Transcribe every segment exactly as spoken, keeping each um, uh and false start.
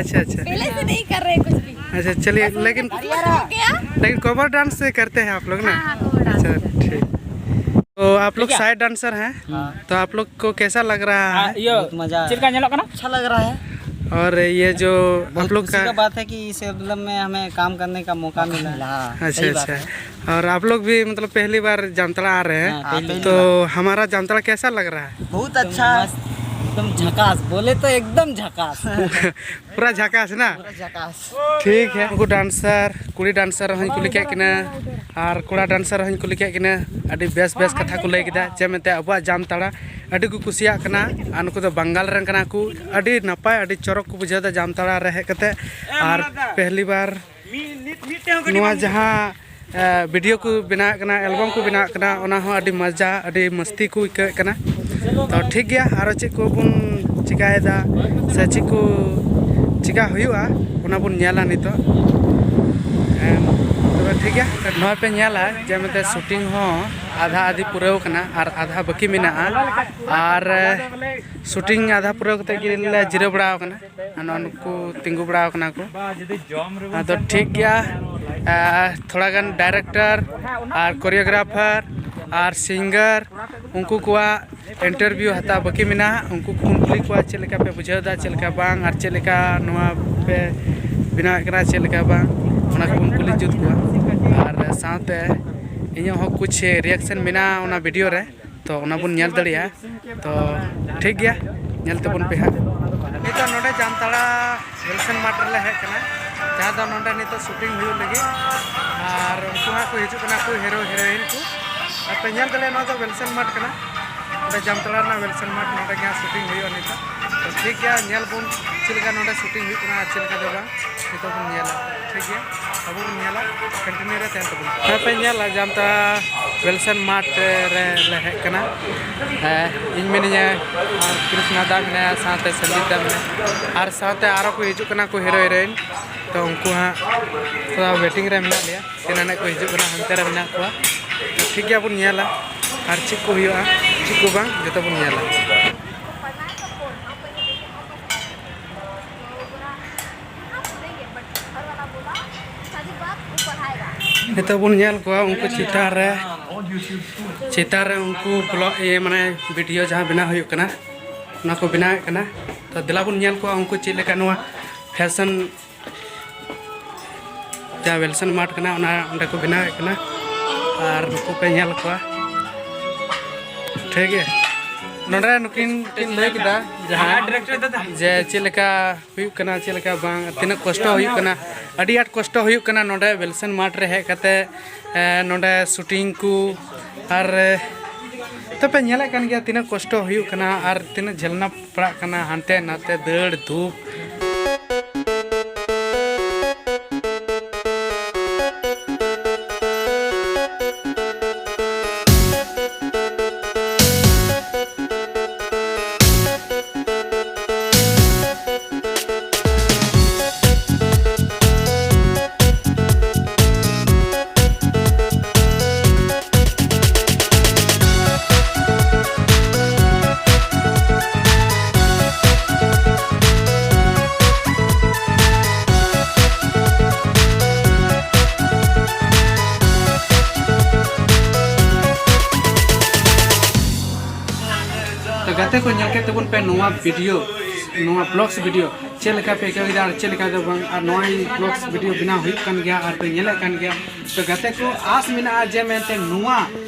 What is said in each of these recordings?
अच्छा, अच्छा। पहले से नहीं कर रहे कुछ भी। अच्छा, चलिए, लेकिन क्या? लेकिन कवर डांस से करते हैं आप लोग ना? हाँ, हाँ, कवर डांस। अच्छा, ठीक। तो आप लोग साइड डांसर हैं, हाँ। तो आप लोग को कैसा लग रहा है? बहुत मजा आया। अच्छा लग रहा है। और ये जो आप लोग का बात है कि इस एल्बम में हमें काम करने का मौका मिला। हाँ, अच्छा, अच्छा। और आप लोग भी मतलब पहली बार जामताड़ा आ रहे हैं, हाँ, पहली तो बार। हमारा जामताड़ा कैसा लग रहा है? बहुत अच्छा। एकदम झकास, बोले तो एकदम झकास। पूरा झकास ना? पूरा झकास। ठीक है, ᱩᱱᱠᱩ ᱰᱟᱱᱥᱟᱨ, ᱠᱩᱲᱤ ᱰᱟᱱᱥᱟᱨ ᱦᱚᱸᱧ ᱠᱩᱞᱤ ᱠᱮᱫ ᱠᱤᱱᱟ ᱟᱨ ᱠᱚᱲᱟ ᱰᱟᱱᱥᱟᱨ ᱦᱚᱸᱧ ᱠᱩᱞᱤ ᱠᱮᱫ ᱠᱤᱱᱟ᱾ ᱟᱹᱰᱤ ᱵᱮᱥ ᱵᱮᱥ ᱠᱟᱛᱷᱟ ᱠᱚ ᱞᱟᱹᱭ ᱠᱮᱫᱟ, ᱡᱮ ᱢᱮᱱᱛᱮ ᱟᱵᱚᱣᱟᱜ ᱡᱟᱢᱛᱟᱲᱟ ᱟᱹᱰᱤ ᱠᱚ ᱠᱩᱥᱤᱭᱟᱜ ᱠᱟᱱᱟ᱾ ᱟᱨ ᱱᱩᱠᱩ ᱫᱚ ᱵᱟᱝᱜᱟᱞ ᱨᱮᱱ ᱠᱟᱱᱟ ᱠᱚ᱾ ᱟᱹᱰᱤ ᱱᱟᱯᱟᱭ, ᱟᱹᱰᱤ ᱪᱚᱨᱚᱠ ᱠᱚ ᱵᱩᱡᱷᱟᱹᱣ ᱮᱫᱟ ᱡᱟᱢᱛᱟᱲᱟ ᱨᱮ ᱦᱮᱡ ᱠᱟᱛᱮ᱾ ᱟᱨ ᱯᱮᱦᱞᱤ ᱵᱟᱨ ᱱᱚᱣᱟ ᱡᱟᱦᱟᱸ ᱵᱷᱤᱰᱤᱭᱳ ᱠᱚ ᱵᱮᱱᱟᱣᱮᱫ ᱠᱟᱱᱟ, ᱮᱞᱵᱟᱢ ᱠᱚ ᱵᱮᱱᱟᱣᱮᱫ ᱠᱟᱱᱟ, ᱚᱱᱟ ᱦᱚᱸ ᱟᱹᱰᱤ ᱢᱚᱡᱟ, ᱟᱹᱰᱤ ᱢᱚᱥᱛᱤ ᱠᱚ ᱟᱹᱭᱠᱟᱹᱣᱮᱫ ᱠᱟᱱᱟ᱾ ᱛᱚ ᱴᱷᱤᱠ ᱜᱮᱭᱟ, ᱟᱨᱚ ᱪᱮᱫ ᱠᱚᱵᱚᱱ ᱪᱮᱠᱟᱭᱮᱫᱟ ᱥᱮ ᱪᱮᱫ ᱠᱚ ᱪᱮᱠᱟ ᱦᱩᱭᱩᱜᱼᱟ, ᱚᱱᱟ ᱵᱚᱱ ᱧᱮᱞᱟ ᱱᱤᱛᱚᱜ᱾ ᱮᱢ, ᱛᱚᱵᱮ ᱴᱷᱤᱠ ᱜᱮᱭᱟ, ᱱᱚᱣᱟ ᱯᱮ ᱧᱮᱞᱟ ᱡᱮ ᱢᱮᱱᱛᱮ ᱥᱩᱴᱤᱝ ᱦᱚᱸ ᱟᱫᱷᱟ ᱟᱫᱷᱤ ᱯᱩᱨᱟᱹᱣ ᱠᱟᱱᱟ ᱟᱨ ᱟᱫᱷᱟ ᱵᱟᱹᱠᱤ ᱢᱮᱱᱟᱜᱼᱟ᱾ ᱟᱨ ᱥᱩᱴᱤᱝ ᱟᱫᱷᱟ ᱯᱩᱨᱟᱹᱣ ᱠᱟᱛᱮ ᱜᱮᱞᱮ ᱡᱤᱨᱟᱹᱣ ᱵᱟᱲᱟ ᱟᱠᱟᱱᱟ᱾ ᱟᱨ ᱱᱚᱜᱼᱚ ᱱᱩᱠᱩ ᱛᱤᱸᱜᱩ ᱵᱟᱲᱟ ᱟᱠᱟᱱᱟ ᱠᱚ᱾ ᱟᱫᱚ ᱴᱷᱤᱠ ᱜᱮᱭᱟ, ᱟᱨ ᱛᱷᱚᱲᱟ ᱜᱟᱱ ᱰᱟᱭᱨᱮᱠᱴᱚᱨ ᱟᱨ ᱠᱳᱨᱤᱭᱳᱜᱨᱟᱯᱷᱟᱨ ᱟᱨ ᱥᱤᱝᱜᱟᱨ, ᱩᱱᱠᱩ ᱠᱚᱣᱟᱜ ᱤᱱᱴᱟᱨᱵᱷᱤᱭᱩ ᱦᱟᱛᱟᱣ ᱵᱟᱹᱠᱤ ᱢᱮᱱᱟᱜᱼᱟ᱾ ᱩᱱᱠᱩ ᱠᱚᱵᱚᱱ ᱠᱩᱞᱤ ᱠᱚᱣᱟ ᱪᱮᱫ ᱞᱮᱠᱟ ᱯᱮ ᱵᱩᱡᱷᱟᱹᱣ ᱮᱫᱟ, ᱪᱮᱫ ᱞᱮᱠᱟ ᱵᱟᱝ, ᱟᱨ ᱪᱮᱫ ᱞᱮᱠᱟ ᱱᱚᱣᱟ ᱯᱮ ᱵᱮᱱᱟᱣᱮᱫ ᱠᱟᱱᱟ, ᱪᱮᱫ ᱞᱮᱠᱟ ᱵᱟᱝ, ᱚᱱᱟ ᱠᱚᱵᱚᱱ ᱠᱩᱞᱤ ᱡᱩᱛ ᱠᱚᱣᱟ᱾ ᱟᱨ ᱥᱟᱶᱛᱮ ᱤᱧᱟᱹᱜ ᱦᱚᱸ ᱠᱩᱪ ᱨᱤᱭᱮᱠᱥᱚᱱ ᱢᱮᱱᱟᱜᱼᱟ ᱚᱱᱟ ᱵᱷᱤᱰᱤᱭᱳ ᱨᱮ, ᱛᱚ ᱚᱱᱟ ᱵᱚᱱ ᱧᱮᱞ ᱫᱟᱲᱮᱭᱟᱜᱼᱟ᱾ ᱛᱚ ᱴᱷᱤᱠ ᱜᱮᱭᱟ, ᱧᱮᱞ ᱛᱟᱵᱚᱱ ᱯᱮ ᱦᱟᱸᱜ᱾ ᱱᱤᱛᱚᱜ ᱱᱚᱰᱮ ᱡᱟᱢᱛᱟᱲᱟ ᱣᱤᱞᱥᱚᱱ ᱢᱟᱴᱷ ᱨᱮᱞᱮ ᱦᱮᱡ ᱠᱟᱱᱟ, ᱡᱟᱦᱟᱸ ᱫᱚ ᱱᱚᱰᱮ ᱱᱤᱛᱚᱜ ᱥᱩᱴᱤᱝ ᱦᱩᱭᱩᱜ ᱞᱟᱹᱜᱤᱫ᱾ ᱟᱨ ᱩᱱᱠᱩ ᱦᱟᱸᱜ ᱠᱚ ᱦᱤᱡᱩᱜ ᱠᱟᱱᱟ ᱠᱚ ᱦᱤᱨᱳ ᱦᱤᱨᱳᱭᱤᱱ ᱠᱚ᱾ ᱟᱨ ᱯᱮ ᱧᱮᱞ ᱫᱟᱲᱮᱭᱟᱜᱼᱟ, ᱱᱚᱣᱟ ᱫᱚ ᱣᱤᱞᱥᱚᱱ ᱢᱟᱴᱷ ᱠᱟᱱᱟ᱾ ᱱᱚᱰᱮ ᱡᱟᱢᱛᱟᱲᱟ ᱨᱮᱱᱟᱜ ᱣᱤᱞᱥᱚᱱ ᱢᱟᱴᱷ, ᱱᱚᱰᱮ ᱜᱮ ᱦᱟᱸᱜ ᱥᱩᱴᱤᱝ ᱦᱩᱭᱩᱜᱼᱟ ᱱᱤᱛᱚᱜ᱾ ᱛᱚ ᱴᱷᱤᱠ ᱜᱮᱭᱟ, ᱧᱮᱞ ᱵᱚᱱ ᱪᱮᱫ ᱞᱮᱠᱟ ᱱᱚᱰᱮ ᱥᱩᱴᱤᱝ ᱦᱩᱭᱩᱜ ᱠᱟᱱᱟ ᱟᱨ ᱪᱮᱫ ᱞᱮᱠᱟ ᱫᱚ ᱵᱟᱝ, ᱱᱤᱛᱚᱜ ᱵᱚᱱ ᱧᱮᱞᱟ᱾ ᱴᱷᱤᱠ ᱜᱮᱭᱟ, ᱟᱵᱚ ᱵᱚᱱ ᱧᱮᱞᱟ, ᱠᱚᱱᱴᱤᱱᱤᱭᱩ ᱨᱮ ᱛᱟᱦᱮᱱ ᱛᱟᱵᱚᱱ ᱯᱮ᱾ ᱦᱮᱸ, ᱯᱮ ᱧᱮᱞᱟ, ᱡᱟᱢᱛᱟᱲᱟ ᱣᱤᱞᱥᱚᱱ ᱢᱟᱴᱷ ᱨᱮ ᱞᱮ ᱦᱮᱡ ᱠᱟᱱᱟ᱾ ᱦᱮᱸ, ᱤᱧ ᱢᱤᱱᱟᱹᱧᱟ, ᱟᱨ ᱠᱨᱤᱥᱱᱟ ᱫᱟ ᱢᱮᱱᱟᱭᱟ, ᱥᱟᱶᱛᱮ ᱥᱚᱱᱡᱤᱛ ᱫᱟ ᱢᱮᱱᱟᱭᱟ, ᱟᱨ ᱥᱟᱶᱛᱮ ᱟᱨᱚ ᱠᱚ ᱦᱤᱡᱩᱜ ᱠᱟᱱᱟ ᱠᱚ ᱦᱤᱨᱳ ᱦᱤᱨᱳᱭᱤᱱ᱾ ᱛᱚ ᱩᱱᱠᱩ ᱦᱟᱸᱜ ᱛᱷᱚᱲᱟ ᱣᱮᱴᱤᱝ ᱨᱮ ᱢᱮᱱᱟᱜ ᱞᱮᱭᱟ, ᱛᱤᱱᱟᱹᱜ ᱠᱚ ᱦᱤᱡᱩᱜ ᱠᱟᱱᱟ, ᱦᱟᱱᱛᱮ ᱨᱮ ᱢᱮᱱᱟᱜ ᱠᱚᱣᱟ᱾ ᱴᱷᱤᱠ ᱜᱮᱭᱟ, ᱵᱚᱱ ᱧᱮᱞᱟ ᱟᱨ ᱪᱮᱫ ᱠᱚ ᱦᱩᱭᱩᱜᱼᱟ, ᱪᱮᱫ ᱠᱚ ᱵᱟᱝ, ᱡᱚᱛᱚ ᱵᱚᱱ ᱧᱮᱞᱟ᱾ ᱱᱤᱛᱚᱜ ᱵᱚᱱ ᱧᱮᱞ ᱠᱚᱣᱟ ᱩᱱᱠᱩ ᱪᱮᱛᱟᱱ ᱨᱮ, ᱪᱮᱛᱟᱱ ᱨᱮ ᱩᱱᱠᱩ ᱵᱞᱚᱜ, ᱤᱭᱟᱹ, ᱢᱟᱱᱮ ᱵᱷᱤᱰᱤᱭᱳ ᱡᱟᱦᱟᱸ ᱵᱮᱱᱟᱣ ᱦᱩᱭᱩᱜ ᱠᱟᱱᱟ, ᱚᱱᱟ ᱠᱚ ᱵᱮᱱᱟᱣᱮᱫ ᱠᱟᱱᱟ᱾ ᱛᱚ ᱫᱮᱞᱟ ᱵᱚᱱ ᱧᱮᱞ ᱠᱚᱣᱟ ᱩᱱᱠᱩ ᱪᱮᱫ ᱞᱮᱠᱟ ᱱᱚᱣᱟ ᱯᱷᱮᱥᱚᱱ, ᱡᱟᱦᱟᱸ ᱣᱤᱞᱥᱚᱱ ᱢᱟᱨᱴ ᱠᱟᱱᱟ, ᱚᱱᱟ ᱚᱸᱰᱮ ᱠᱚ ᱵᱮᱱᱟᱣᱮᱫ ᱠᱟᱱᱟ᱾ ᱟᱨ ᱱᱩᱠᱩ ᱯᱮ ᱧᱮᱞ ᱠᱚᱣᱟ, ᱴᱷᱤᱠ ᱜᱮᱭᱟ᱾ ᱱᱚᱰᱮ ᱱᱩᱠᱤᱱ ᱠᱤᱱ ᱞᱟᱹᱭ ᱠᱮᱫᱟ ᱡᱟᱦᱟᱸ, ᱡᱮ ᱪᱮᱫ ᱞᱮᱠᱟ ᱦᱩᱭᱩᱜ ᱠᱟᱱᱟ, ᱪᱮᱫ ᱞᱮᱠᱟ ᱵᱟᱝ, ᱛᱤᱱᱟᱹᱜ ᱠᱚᱥᱴᱚ ᱦᱩᱭᱩᱜ ᱠᱟᱱᱟ᱾ ᱟᱹᱰᱤ ᱟᱸᱴ ᱠᱚᱥᱴᱚ ᱦᱩᱭᱩᱜ ᱠᱟᱱᱟ ᱱᱚᱰᱮ ᱣᱤᱞᱥᱚᱱ ᱢᱟᱨᱴ ᱨᱮ ᱦᱮᱡ ᱠᱟᱛᱮ, ᱮ, ᱱᱚᱰᱮ ᱥᱩᱴᱤᱝ ᱠᱚ᱾ ᱟᱨ, ᱮ, ᱛᱚᱯᱮ ᱧᱮᱞᱮᱫ ᱠᱟᱱ ᱜᱮᱭᱟ ᱛᱤᱱᱟᱹᱜ ᱠᱚᱥᱴᱚ ᱦᱩᱭᱩᱜ ᱠᱟᱱᱟ ᱟᱨ ᱛᱤᱱᱟᱹᱜ ᱡᱷᱟᱹᱞᱱᱟ ᱯᱟᱲᱟᱜ ᱠᱟᱱᱟ, ᱦᱟᱱᱛᱮ ᱱᱟᱛᱮ ᱫᱟᱹᱲ ᱫᱷᱩᱯ᱾ ᱛᱚ ᱜᱟᱛᱮ ᱠᱚ, ᱧᱮᱞ ᱠᱮᱫ ᱛᱟᱵᱚᱱ ᱯᱮ ᱱᱚᱣᱟ ᱵᱷᱤᱰᱤᱭᱳ, ᱱᱚᱣᱟ ᱵᱞᱚᱜᱥ ᱵᱷᱤᱰᱤᱭᱳ ᱪᱮᱫ ᱞᱮᱠᱟ ᱯᱮ ᱟᱹᱭᱠᱟᱹᱣ ᱠᱮᱫᱟ ᱟᱨ ᱪᱮᱫ ᱞᱮᱠᱟ ᱫᱚ ᱵᱟᱝ, ᱟᱨ ᱱᱚᱣᱟ ᱵᱞᱚᱜᱥ ᱵᱷᱤᱰᱤᱭᱳ ᱵᱮᱱᱟᱣ ᱦᱩᱭᱩᱜ ᱠᱟᱱ ᱜᱮᱭᱟ ᱟᱨ ᱯᱮ ᱧᱮᱞᱮᱫ ᱠᱟᱱ ᱜᱮᱭᱟ᱾ ᱛᱚ ᱜᱟᱛᱮ ᱠᱚ, ᱟᱥ ᱢᱮᱱᱟᱜᱼᱟ ᱡᱮ ᱢᱮᱱᱛᱮ ᱱᱚᱣᱟ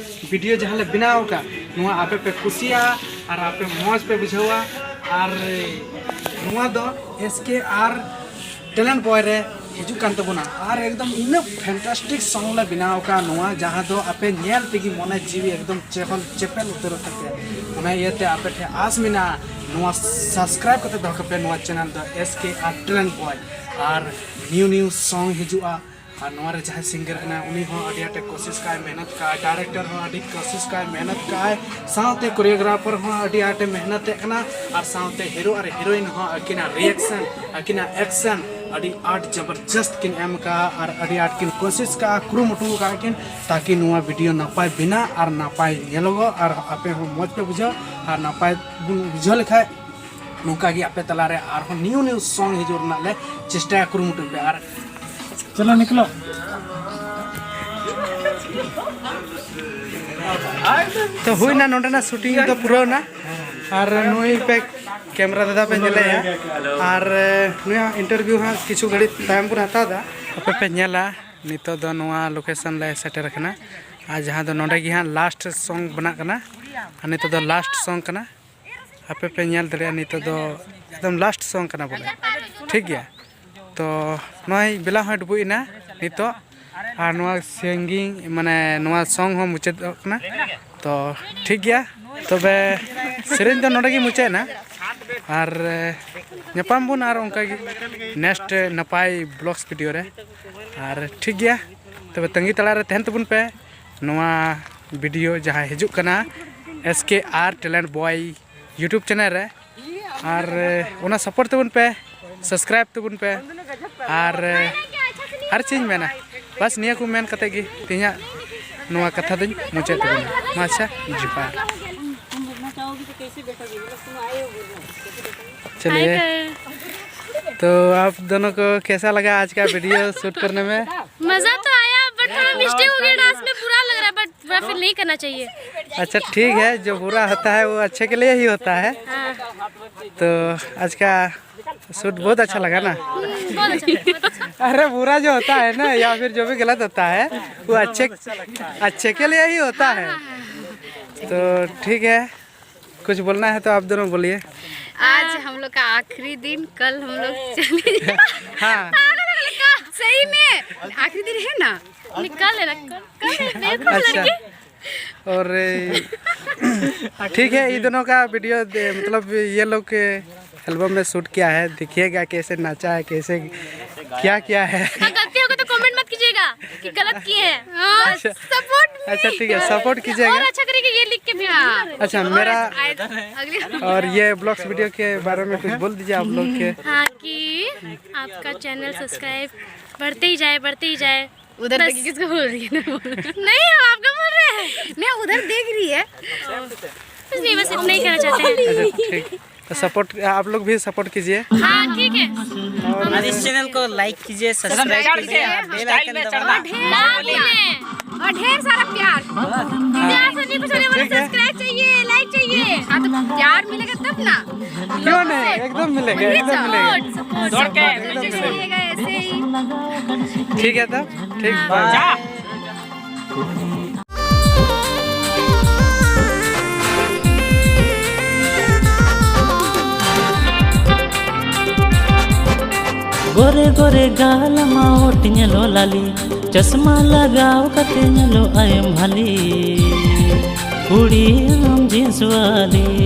ᱵᱷᱤᱰᱤᱭᱳ ᱡᱟᱦᱟᱸ ᱞᱮ ᱵᱮᱱᱟᱣ ᱟᱠᱟᱫ, ᱱᱚᱣᱟ ᱟᱯᱮ ᱯᱮ ᱠᱩᱥᱤᱭᱟᱜᱼᱟ ᱟᱨ ᱟᱯᱮ ᱢᱚᱡᱽ ᱯᱮ ᱵᱩᱡᱷᱟᱹᱣᱟ᱾ ᱟᱨ ᱱᱚᱣᱟ ᱫᱚ ᱮᱥ ᱠᱮ ᱟᱨ ᱴᱮᱞᱮᱱᱴ ᱵᱚᱭ ᱨᱮ ᱦᱤᱡᱩᱜ ᱠᱟᱱ ᱛᱟᱵᱚᱱᱟ᱾ ᱟᱨ ᱮᱠᱫᱚᱢ ᱤᱱᱟᱹᱜ ᱯᱷᱮᱱᱴᱟᱥᱴᱤᱠ ᱥᱚᱝ ᱞᱮ ᱵᱮᱱᱟᱣ ᱟᱠᱟᱫ ᱱᱚᱣᱟ, ᱡᱟᱦᱟᱸ ᱫᱚ ᱟᱯᱮ ᱧᱮᱞ ᱛᱮᱜᱮ ᱢᱚᱱᱮ ᱡᱤᱣᱤ ᱮᱠᱫᱚᱢ ᱪᱮᱦᱚᱞ ᱪᱮᱯᱮᱞ ᱩᱛᱟᱹᱨᱚᱜ ᱛᱟᱯᱮᱭᱟ᱾ ᱚᱱᱟ ᱤᱭᱟᱹᱛᱮ ᱟᱯᱮ ᱴᱷᱮᱱ ᱟᱥ ᱢᱮᱱᱟᱜᱼᱟ, ᱱᱚᱣᱟ ᱥᱟᱵᱥᱠᱨᱟᱭᱤᱵ ᱠᱟᱛᱮ ᱫᱚᱦᱚ ᱠᱟᱯᱮ ᱱᱚᱣᱟ ᱪᱮᱱᱮᱞ ᱫᱚ, ᱮᱥ ᱠᱮ ᱟᱨ ᱴᱮᱞᱮᱱᱴ ᱵᱚᱭ᱾ ᱟᱨ ᱱᱤᱭᱩ ᱱᱤᱭᱩ ᱥᱚᱝ ᱦᱤᱡᱩᱜᱼᱟ᱾ ᱟᱨ ᱱᱚᱣᱟ ᱨᱮ ᱡᱟᱦᱟᱸᱭ ᱥᱤᱝᱜᱟᱨ ᱠᱟᱱᱟᱭ, ᱩᱱᱤ ᱦᱚᱸ ᱟᱹᱰᱤ ᱟᱸᱴᱮ ᱠᱳᱥᱤᱥ ᱠᱟᱜᱼᱟᱭ, ᱢᱮᱦᱱᱚᱛ ᱠᱟᱜᱼᱟᱭ, ᱰᱟᱭᱨᱮᱠᱴᱚᱨ ᱦᱚᱸ ᱟᱹᱰᱤ ᱠᱳᱥᱤᱥ ᱠᱟᱜᱼᱟᱭ, ᱢᱮᱦᱱᱚᱛ ᱠᱟᱜᱼᱟᱭ, ᱥᱟᱶᱛᱮ ᱠᱳᱨᱤᱭᱳᱜᱨᱟᱯᱷᱟᱨ ᱦᱚᱸ ᱟᱹᱰᱤ ᱟᱸᱴᱮ ᱢᱮᱦᱱᱚᱛᱮᱫ ᱠᱟᱱᱟ, ᱟᱨ ᱥᱟᱶᱛᱮ ᱦᱤᱨᱳ ᱟᱨ ᱦᱤᱨᱳᱭᱤᱱ ᱦᱚᱸ ᱟᱹᱠᱤᱱᱟᱜ ᱨᱤᱭᱮᱠᱥᱚᱱ, ᱟᱹᱠᱤᱱᱟᱜ ᱮᱠᱥᱚᱱ ᱟᱹᱰᱤ ᱟᱸᱴ ᱡᱚᱵᱚᱨᱡᱚᱥᱛ ᱠᱤᱱ ᱮᱢ ᱠᱟᱜᱼᱟ ᱟᱨ ᱟᱹᱰᱤ ᱟᱸᱴ ᱠᱤᱱ ᱠᱳᱥᱤᱥ ᱠᱟᱜᱼᱟ, ᱠᱩᱨᱩᱢᱩᱴᱩ ᱠᱟᱜᱼᱟ ᱠᱤᱱ, ᱛᱟᱠᱤ ᱱᱚᱣᱟ ᱵᱷᱤᱰᱤᱭᱳ ᱱᱟᱯᱟᱭ ᱵᱮᱱᱟᱜ ᱟᱨ ᱱᱟᱯᱟᱭ ᱧᱮᱞᱚᱜᱚᱜ ᱟᱨ ᱟᱯᱮ ᱦᱚᱸ ᱢᱚᱡᱽ ᱯᱮ ᱵᱩᱡᱷᱟᱹᱣ᱾ ᱟᱨ ᱱᱟᱯᱟᱭ ᱵᱚᱱ ᱵᱩᱡᱷᱟᱹᱣ ᱞᱮᱠᱷᱟᱡ ᱱᱚᱝᱠᱟ ᱜᱮ ᱟᱯᱮ ᱛᱟᱞᱟᱨᱮ ᱟᱨᱦᱚᱸ ᱱᱤᱭᱩ ᱱᱤᱭᱩ ᱥᱚᱝ ᱦᱤᱡᱩᱜ ᱨᱮᱱᱟᱜ ᱞᱮ ᱪᱮᱥᱴᱟᱭᱟ, ᱠᱩᱨᱩᱢᱩᱴᱩᱭ ᱯᱮ᱾ ᱟᱨ ᱪᱚᱞᱚ ᱱᱤᱠᱞᱳ᱾ ᱛᱚ ᱦᱩᱭᱱᱟ ᱱᱚᱸᱰᱮᱱᱟᱜ ᱥᱩᱴᱤᱝ ᱫᱚ ᱯᱩᱨᱟᱹᱣᱱᱟ᱾ ᱟᱨ ᱱᱩᱭ ᱯᱮ ᱠᱮᱢᱨᱟ ᱫᱟᱫᱟ ᱯᱮ ᱧᱮᱞᱮᱭᱟ᱾ ᱟᱨ ᱱᱩᱭᱟᱜ ᱤᱱᱴᱟᱨᱵᱷᱤᱭᱩ ᱦᱟᱸᱜ ᱠᱤᱪᱷᱩ ᱜᱷᱟᱹᱲᱤᱡ ᱛᱟᱭᱚᱢ ᱵᱚᱱ ᱦᱟᱛᱟᱣ ᱮᱫᱟ᱾ ᱟᱯᱮ ᱯᱮ ᱧᱮᱞᱟ, ᱱᱤᱛᱚᱜ ᱫᱚ ᱱᱚᱣᱟ ᱞᱳᱠᱮᱥᱚᱱ ᱞᱮ ᱥᱮᱴᱮᱨ ᱟᱠᱟᱱᱟ᱾ ᱟᱨ ᱡᱟᱦᱟᱸ ᱫᱚ ᱱᱚᱸᱰᱮ ᱜᱮ ᱦᱟᱸᱜ ᱞᱟᱥᱴ ᱥᱚᱝ ᱵᱮᱱᱟᱜ ᱠᱟᱱᱟ᱾ ᱟᱨ ᱱᱤᱛᱚᱜ ᱫᱚ ᱞᱟᱥᱴ ᱥᱚᱝ ᱠᱟᱱᱟ᱾ ᱟᱯᱮ ᱯᱮ ᱧᱮᱞ ᱫᱟᱲᱮᱭᱟᱜᱼᱟ, ᱱᱤᱛᱚᱜ ᱫᱚ ᱮᱠᱫᱚᱢ ᱞᱟᱥᱴ ᱥᱚᱝ ᱠᱟᱱᱟ ᱵᱚᱞᱮ, ᱴᱷᱤᱠ ᱜᱮᱭᱟ᱾ ᱛᱚ ᱱᱚᱜᱼᱚᱭ ᱵᱮᱞᱟ ᱦᱚᱸᱭ ᱰᱩᱵᱩᱡ ᱮᱱᱟ ᱱᱤᱛᱚᱜ, ᱟᱨ ᱱᱚᱣᱟ ᱥᱤᱝᱜᱤᱝ ᱢᱟᱱᱮ ᱱᱚᱣᱟ ᱥᱚᱝ ᱦᱚᱸ ᱢᱩᱪᱟᱹᱫᱚᱜ ᱠᱟᱱᱟ᱾ ᱛᱚ ᱴᱷᱤᱠ ᱜᱮᱭᱟ, ᱛᱚᱵᱮ ᱥᱮᱨᱮᱧ ᱫᱚ ᱱᱚᱰᱮ ᱜᱮ ᱢᱩᱪᱟᱹᱫ ᱮᱱᱟ, ᱟᱨ ᱧᱟᱯᱟᱢ ᱵᱚᱱ ᱟᱨ ᱚᱱᱠᱟ ᱜᱮ ᱱᱮᱠᱥᱴ ᱱᱟᱯᱟᱭ ᱵᱞᱚᱜᱥ ᱵᱷᱤᱰᱤᱭᱳ ᱨᱮ᱾ ᱟᱨ ᱴᱷᱤᱠ ᱜᱮᱭᱟ, ᱛᱚᱵᱮ ᱛᱟᱺᱜᱤ ᱛᱟᱲᱟᱜ ᱨᱮ ᱛᱟᱦᱮᱱ ᱛᱟᱵᱚᱱ ᱯᱮ᱾ ᱱᱚᱣᱟ ᱵᱷᱤᱰᱤᱭᱳ ᱡᱟᱦᱟᱸ ᱦᱤᱡᱩᱜ ᱠᱟᱱᱟ, S K R Talent Boy YouTube channel ᱨᱮ, ᱟᱨ ᱚᱱᱟ ᱥᱟᱯᱳᱨᱴ ᱛᱟᱵᱚᱱ ᱯᱮ, ᱥᱟᱵᱥᱠᱨᱟᱭᱤᱵ ᱛᱟᱵᱚᱱ ᱯᱮ, ᱟᱨ ᱟᱨ ᱪᱮᱫ ᱤᱧ ᱢᱮᱱᱟ, ᱵᱟᱥ ᱱᱤᱭᱟᱹ ᱠᱚ ᱢᱮᱱ ᱠᱟᱛᱮ ᱜᱮ ᱛᱮᱦᱮᱧᱟᱜ ᱱᱚᱣᱟ ᱠᱟᱛᱷᱟ ᱫᱚᱧ ᱢᱩᱪᱟᱹᱫ ᱛᱟᱵᱚᱱᱟ᱾ ᱢᱟ ᱟᱪᱪᱷᱟ, ᱡᱚᱦᱟᱨ᱾ चलिए, तो आप दोनों को कैसा लगा आज का वीडियो शूट करने में? मजा तो आया, बट थोड़ा मिस्टेक हो गया डांस में, बुरा लग रहा है, बट वह फिर नहीं करना चाहिए। अच्छा, ठीक है, जो बुरा होता है वो अच्छे के लिए ही होता है। हाँ। तो आज का शूट बहुत अच्छा लगा ना? हम्म, बहुत अच्छा लगा, बहुत अच्छा। अरे, बुरा जो होता है ना, या फिर जो भी गलत होता है, वो अच्छे, अच्छे के लिए ही होता है। तो ठीक है, कुछ बोलना है तो आप दोनों बोलिए। आज हम लोग का आखिरी दिन, कल हम लोग चले। हाँ। सही में आखिरी दिन है ना? निकाल लेना, कल, कल है, देखो अच्छा। लड़की। और ए, ठीक है, ये दोनों का वीडियो दे, मतलब ये लोग के एल्बम में शूट किया है, देखिएगा कैसे नाचा है, कैसे क्या किया है। हाँ, गलती होगी तो कमेंट मत कीजिएगा कि गलत किए हैं। हाँ, अच्छा। सपोर्ट अच्छा, ठीक है, सपोर्ट कीजिएगा। और अच्छा करेंगे ये लिख के भी। हाँ। अच्छा, मेरा और अगले और ये ब्लॉग्स वीडियो के बारे में कुछ बोल दीजिए आप लोग के। हाँ, कि आपका चैनल सब्सक्राइब बढ़ते ही जाए, बढ़ते ही जाए। उधर बस। देखिए, किसको बोल रही है? नहीं, हम आपको बोल रहे हैं। नहीं, उधर देख रही है। कुछ नहीं, बस इतना ही कहना चाहते हैं। अच्छा, ठीक। तो सपोर्ट, आप लोग भी सपोर्ट कीजिए। हाँ, ठीक है। और इस चैनल को लाइक कीजिए, सब्सक्राइब कीजिए, बेल आइकन दबाना ना भूलें। और ढेर सारा प्यार। इतिहास में कुछ होने वाला, सब्सक्राइब चाहिए, लाइक चाहिए। हाँ, तो प्यार मिलेगा तब ना। क्यों नहीं, एकदम मिलेगा, एकदम मिलेगा। सपोर्ट, सपोर्ट चाहिएगा ऐसे ही। ठीक है, तब ठीक, बाय। ᱜᱚᱨᱮ ᱜᱚᱨᱮ ᱜᱟᱞ ᱟᱢᱟᱜ ᱳᱴ ᱧᱮᱞᱚᱜ ᱞᱟᱹᱞᱤ, ᱪᱚᱥᱢᱟ ᱞᱟᱜᱟᱣ ᱠᱟᱛᱮ ᱧᱮᱞᱚᱜ ᱟᱭᱮᱢ ᱵᱷᱟᱞᱤ᱾ ᱠᱩᱲᱤ ᱟᱢ ᱡᱤᱱᱥ ᱣᱟᱞᱤ,